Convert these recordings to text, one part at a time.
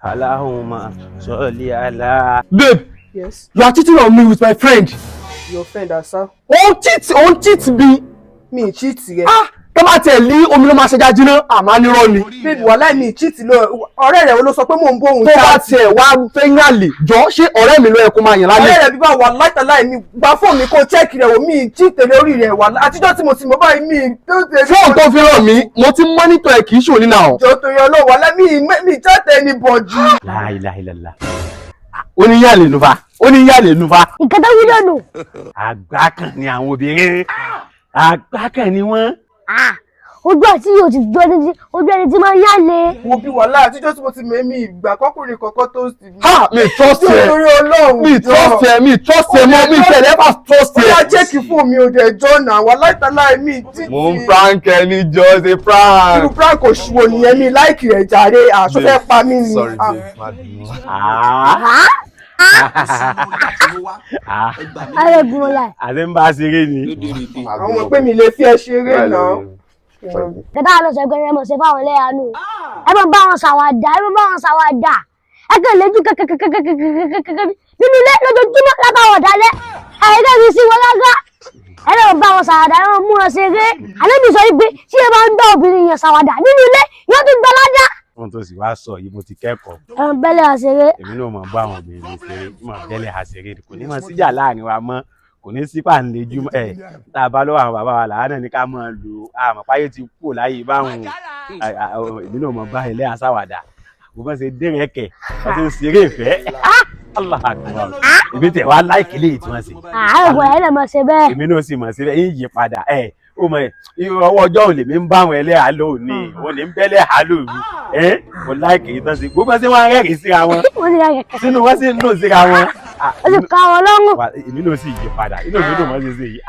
Allahumma salli ala. Babe, Yes. you are cheating on me with my friend. Your friend asa. Ó ń cheat, ó ń cheat mi. Mi ì cheat rẹ. Ah, tó bá tiẹ̀ lé omi ló máa ṣẹja jiná, àmọ́ nírọ́ ni. Babe, wàhálà, mi ì cheat lọ. Ọ̀rẹ́ rẹ̀ wo ló sọ pé mò ń bóun Tó bá chat? tiẹ̀ wá fẹ́ yàn lè jọ, ṣé ọ̀rẹ́ mi ló yẹ kó máa yàn lálẹ́? Ọ̀rẹ́ rẹ̀ bíbá wà látàláì mi gba fóònù mi kó check rẹ̀ wò. Mi ì cheat lórí rẹ̀ wà àtijọ́ tí mo ti mọ̀ báyìí, mi ì tó tẹ̀. Fóònù tó fi hàn mí, mo ti monitor ẹ̀, kì í ṣòní náà. Jọ, torí Ọlọ́run, wàhálà, mi ì chat anybody. La ilaha illallah. Ó ní yàn lè nufa, ó ní yàn lè nufa. Nǹkan tó wúlò nù. Àgbà kan ni àwọn obìnrin. Àgbà kan ni wọ́n. Ah, ojú àti yóò ti jọ ẹni tí ojú ẹni tí máa ń yálé. Wo bí, wàhálà, àtijọ́ tí mo ti mọ̀, mi ìgbà kọ́kùnrin kọ̀ọ̀kan tó sì. Ha, mi trust Jọ, ẹ. torí Ọlọ́run. Mi trust ẹ, mi trust ẹ mọ́, mi tẹ̀lé ever trust Ó yá, ẹ. check fóònù mi ò dẹ̀ jọ náà, wà látàláì mi ì cheat. Mo ń prank ẹ ní jọ ṣe prank. Irú prank òṣùwò nìyẹn? Mi like rẹ̀ jàre, àṣọ fẹ́ pa mí ni. Sorry, Ah. babe, má bínú. Ah. Ah. Arẹ́gun ọ̀la. Àti ń bá a ṣeré ni. Àwọn ọmọ pé mi lè fi ẹ ṣeré náà. Kẹta lọ sọ pé ẹ mọ̀ ṣe fáwọn ẹlẹ́yà nù. Ẹ mọ̀ bá wọn ṣàwàdà, ẹ mọ̀ bá wọn ṣàwàdà. Ẹ kàn lójú kẹkẹkẹkẹkẹkẹkẹ nínú ilé lójoojúmọ́ látàwọn ọ̀dálẹ́. Ẹ̀yìn fi sí wọn gágá. Ẹ lọ bá wọn ṣàwàdà, ẹ mọ̀ mú wọn ṣeré. Àlejò sọ wípé tí ẹ bá ń gbọ́ obìnrin yẹn ṣàwàdà nínú ilé, yóò tún gbọ́ ládá. Ohun tó sì wá sọ yìí, mo ti kẹ́kọ̀ọ́. Ẹ mọ̀ bẹ́lẹ̀ wá ṣeré. Èmi náà mọ̀ bá àwọn obìnrin mi ṣeré, mọ̀ bẹ́lẹ̀ ha ṣeré, kò ní mọ̀ síjà láàrin wa mọ́, kò ní sí pàǹlẹ́jú ẹ̀ tá a bá lọ́wọ́ àwọn bàbá wa làwọn náà ní ká máa lò ó. Àmọ́ páyé ti kú láyé báwọn. Èmi náà mọ̀ bá ilé aṣáwàdà bó bá ṣe dérè ẹ̀kẹ́, wọ́n ti ń ṣeré ìfẹ́. Allah akbar, èmi tẹ̀ wá like léyìí tí wọ́n ṣe. Àárẹ̀ ẹ̀ lè mọ̀ ṣe bẹ́ẹ̀. Èmi náà sì mọ̀ síbẹ̀ yín yí padà ẹ̀ ó mọ̀ ọwọ́ ọjọ́ òun lèmi ń bá àwọn ẹlẹ́hàá lò ní òun ní ń bẹ́lẹ̀ hà lò mí ẹ́. Mo like yìí tán sí gbogbo ṣé wọ́n rẹ́rìn síra wọn. Wọ́n ti ká kẹ̀kẹ́. Sínú wọn sì ń dùn síra wọn. Ó sì ká wọn lọ́rùn. Èmi náà sì yí padà, inú mi dùn mọ́ ṣe ṣe yìí.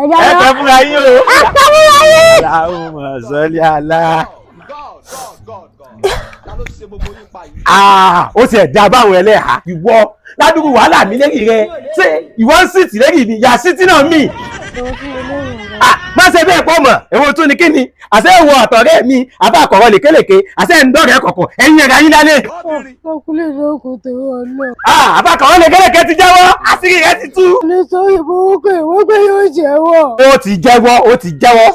Ẹ̀jẹ̀ Ẹ lọ. tẹ fúnra yín o. Ẹ tẹ́ fúnra yín. Allahumma salli ala. Ah, ó ti ẹ̀ dá báwọn ẹlẹ́hàá. Ìwọ ládùúgbò wàhálà mi lẹ́yìn rẹ, ṣé ìwọ ń sì tì lẹ́yìn mi yà sí tí náà mi? Ah, má ṣe bẹ́ẹ̀ pọ̀ mọ̀. Èwo tún ni? Kí ni àṣẹ ìwọ àtọ̀rẹ́ mi àbá àkọ̀rọ̀ lékelèké, àṣẹ ń dọ̀rẹ́ kọ̀kọ̀ ẹ̀yìn ẹ̀rọ ayín lálẹ́? Ọkùnrin ló kò tó ọlọ́. Ah, àbá àkọ̀rọ̀ lékelèké ti jẹ́wọ́, àṣírí rẹ ti tú. Nítorí ìbówókè ìwọ́gbé yóò jẹ́wọ́. Ó ti jẹ́wọ́, ó ti jẹ́wọ́.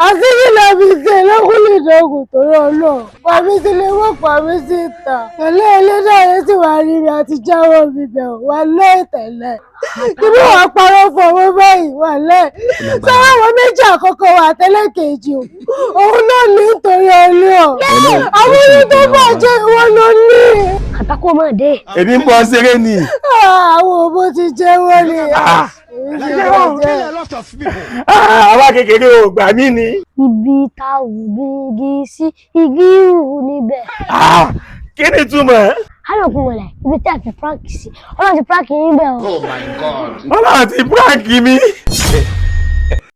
Àṣírí làbí ṣe lọ́kùnrin ló kò tó ọlọ́. Pàmí sílé wọ́n pàmí síta. Pẹ̀lú ẹlẹ́dàá yẹn sì wà rí mi àti jáwọ́ mi bẹ̀ wà lẹ́ẹ̀tẹ̀lẹ̀. Kí ló wàá parọ́ fún ọmọ báyìí wà lẹ́ẹ̀? Sọ́wọ́ àwọn méjì àkọ́kọ́ wà tẹ́lẹ̀ kejì o. Òun náà ní nítorí ọlọ́. Àwọn orí tó bàjẹ́ ìwọ ló ní. Àtàkùn máa dé. Èmi ń bọ́ ṣeré ni. Àwọn òbó ti jẹ́wọ́ ni. Ah. Èmi ti bàjẹ́. Ah, àwa kékeré ò gbà mí ni. Ibi tá ò gbígi sí, igi hù níbẹ̀. Ah, kí ni túmọ̀? Alòkùn wọlé ibi tí a fi prank sí, Ọlọ́run ti prank yín bẹ́ẹ̀ o. Ọlọ́run ti prank mi.